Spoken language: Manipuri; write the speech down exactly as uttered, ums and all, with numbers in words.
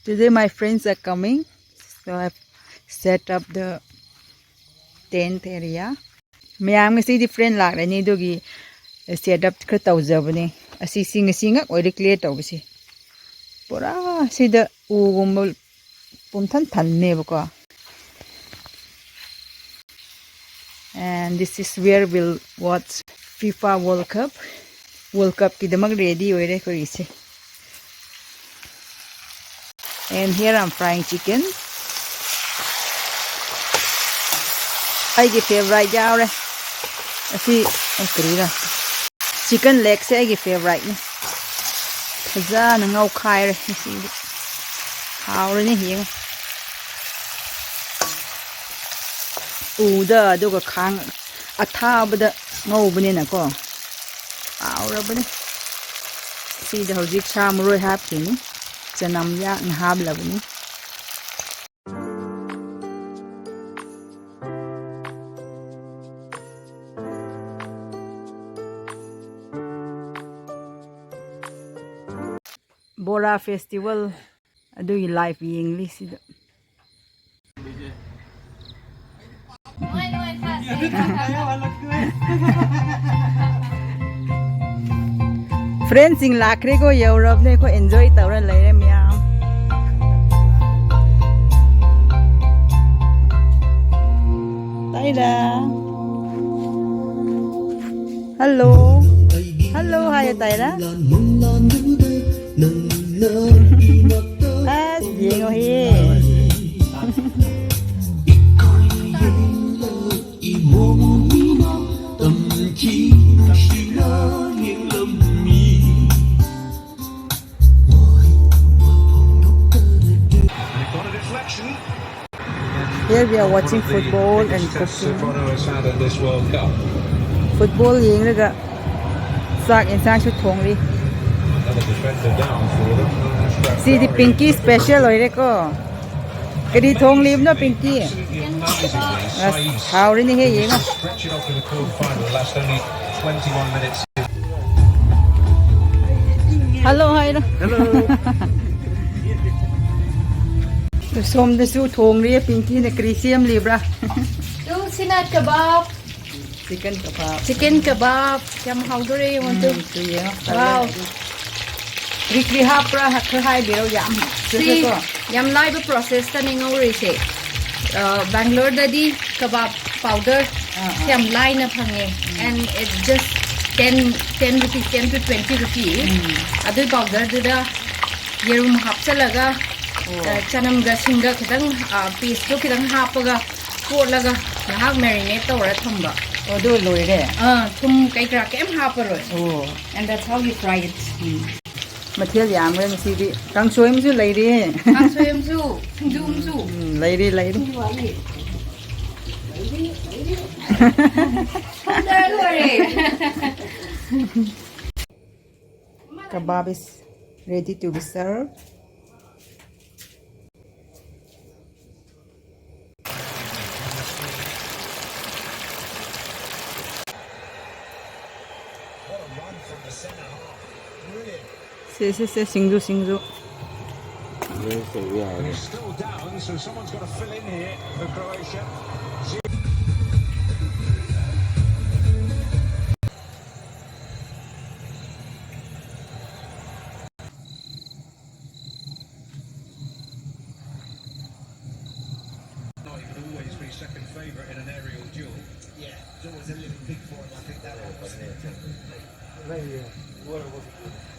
Today my friends are coming, so I've set up the tent area. ꯃꯌꯥꯝ ꯉꯁꯤꯗꯤ friend ꯂꯥꯛꯂꯅꯤ, ꯑꯗꯨꯒꯤ set up ꯈꯔ ꯇꯧꯖꯕꯅꯦ꯫ ꯑꯁꯤꯁꯤ ꯉꯁꯤ ꯉꯛ ꯑꯣꯏꯔꯦ clear ꯇꯧꯕꯁꯤ꯫ ꯄꯨꯔꯥ ꯁꯤꯗ ꯎꯒꯨꯝꯕ ꯄꯨꯝꯊꯟ ꯊꯟꯅꯦꯕꯀꯣ꯫ And this is where we'll watch FIFA World Cup. World Cupꯀꯤꯗꯃꯛ ready ꯑꯣꯏꯔꯦ ꯑꯩꯈꯣꯏꯒꯤꯁꯦ꯫ And here I'm frying chicken. ꯑꯩꯒꯤ favourite ꯌꯥꯎꯔꯦ꯫ ꯑꯁꯤ, ꯑ, ꯀꯔꯤꯔ? Chicken legꯁꯦ ꯑꯩꯒꯤ favouriteꯅꯤ꯫ ꯐꯖꯅ ꯉꯧꯈꯥꯏꯔꯦ ꯉꯁꯤꯗꯤ꯫ ꯍꯥꯎꯔꯅꯤ ꯌꯦꯡꯉꯣ꯫ ꯎꯗ ꯑꯗꯨꯒ ꯈꯥꯡ ꯑꯊꯥꯕꯗ ꯉꯧꯕꯅꯤꯅꯀꯣ꯫ ꯍꯥꯎꯔꯕꯅꯤ꯫ ꯁꯤꯗ ꯍꯧꯖꯤꯛ ꯁꯥ ꯃꯔꯣꯏ ꯍꯥꯞꯈꯤꯅꯤ꯫ ꯆꯅꯝ ꯌꯥꯛꯅ ꯍꯥꯞꯂꯕꯅꯤ꯫ ꯕꯣꯔꯥ festival ꯑꯗꯨꯒꯤ live ꯌꯦꯡꯂꯤ ꯁꯤꯗ꯫ Friendꯁꯤꯡ ꯂꯥꯛꯈ꯭ꯔꯦꯀꯣ, ꯌꯧꯔꯕꯅꯦ, ꯑꯩꯈꯣꯏ enjoy ꯇꯧꯔ ꯂꯩꯔꯦ ꯃꯌꯥꯝ꯫ ꯇꯥꯏꯔꯥ꯫ Hello. Hello ꯍꯥꯏꯌꯣ ꯇꯥꯏꯔꯥ꯫ ꯑꯁ, ꯌꯦꯡꯉꯣꯍꯦ꯫ Here we are watching football and cooking. Football ꯌꯦꯡꯂꯒ ꯆꯥꯛ ꯌꯦꯟꯁꯥꯡꯁꯨ ꯊꯣꯡꯂꯤ꯫ ꯁꯤꯗꯤ Pinky special ꯑꯣꯏꯔꯦꯀꯣ꯫ ꯀꯔꯤ ꯊꯣꯡꯂꯤꯕꯅꯣ Pinky? ꯑꯁ, ꯍꯥꯎꯔꯤꯅꯦꯍꯦ, ꯌꯦꯡꯉꯣ꯫ Hello ꯍꯥꯏꯔꯣ꯫ Hello. ꯁꯣꯝꯗꯁꯨ ꯊꯣꯡꯂꯤ꯫ ꯄꯤꯡꯀꯤꯅ ꯀꯔꯤ ꯁꯦꯝꯂꯤꯕ꯭ꯔꯥ? ꯇꯨ ꯁꯤꯅ ꯀꯕꯥꯕ꯫ ꯆꯤꯀꯟ ꯀꯕꯥꯕ꯫ ꯆꯤꯀꯟ ꯀꯕꯥꯕ꯫ ꯌꯥꯝ ꯍꯥꯎꯗꯣꯔꯦ, ꯌꯦꯡꯉꯣ ꯇꯨ꯫ ꯎꯝ, ꯇꯨ ꯌꯦꯡꯉꯣ꯫ Wow. ꯀꯔꯤ ꯀꯔꯤ ꯍꯥꯞꯄ꯭ꯔꯥ ꯈꯔ ꯍꯥꯏꯕꯤꯔꯣ꯫ ꯌꯥꯝ ꯁꯤ ꯁꯤꯁꯦꯀꯣ꯫ ꯌꯥꯝ ꯂꯥꯏꯕ ꯄ꯭ꯔꯣꯁꯦꯁꯇꯅꯦ ꯉꯧꯔꯤꯁꯦ꯫ ꯕꯦꯡꯒ꯭ꯂꯣꯔꯗꯗꯤ ꯀꯕꯥꯕ ꯄꯥꯎꯗꯔ ꯑꯥ, ꯑꯥ꯫ ꯌꯥꯝ ꯂꯥꯏꯅ ꯐꯪꯉꯦ꯫ And it's just ten ten rupees, ten to twenty rupees. ꯑꯗꯨꯒꯤ ꯄꯥꯎꯗꯔꯗꯨꯗ ꯌꯦꯔꯨꯝ ꯍꯥꯞꯆꯜꯂꯒ, ꯑꯣ꯫ ꯑ, ꯆꯅꯝꯒ ꯁꯤꯡꯒ ꯈꯤꯇꯪ, ꯑ, ꯄꯦꯁꯇꯣ ꯈꯤꯇꯪ ꯍꯥꯞꯄꯒ ꯀꯣꯠꯂꯒ ꯉꯥꯏꯍꯥꯛ ꯃꯦꯔꯤꯅꯦꯠ ꯇꯧꯔ ꯊꯝꯕ꯫ ꯑꯣ, ꯑꯗꯨ ꯂꯣꯏꯔꯦ꯫ ꯑꯥ, ꯊꯨꯝ ꯀꯩ ꯀꯔꯥ ꯀꯩꯝ ꯍꯥꯞꯄꯔꯣꯏ꯫ ꯑꯣ꯫ And that's how you fry it. ꯎꯝ꯫ ꯃꯊꯦꯜ ꯌꯥꯝꯈ꯭ꯔꯦ ꯉꯁꯤꯗꯤ꯫ ꯀꯥꯡꯁꯣꯏ ꯑꯃꯁꯨ ꯂꯩꯔꯤ꯫ ꯀꯥꯡꯁꯣꯏ ꯑꯃꯁꯨ, ꯁꯤꯡꯖꯨ ꯑꯃꯁꯨ꯫ ꯎꯝ, ꯂꯩꯔꯤ, ꯂꯩꯔꯤ꯫ ꯁꯤꯡꯖꯨ ꯍꯥꯏꯅꯤ꯫ ꯊꯣꯡꯗꯔ ꯂꯣꯏꯔꯦ꯫ Kebab is ready to be served. ꯁꯦ, ꯁꯦ, ꯁꯦ, ꯁꯤꯡꯖꯨ, ꯁꯤꯡꯖꯨ꯫ ꯃꯦꯁ ꯇꯧꯕ ꯌꯥꯔꯅꯤ꯫ Still down, so someone's got to fill in here for Croatia. Knight would always be second favourite in an aerial duel. Yeah, it's always a little big for him, I think that was. Maybe, yeah. What was it?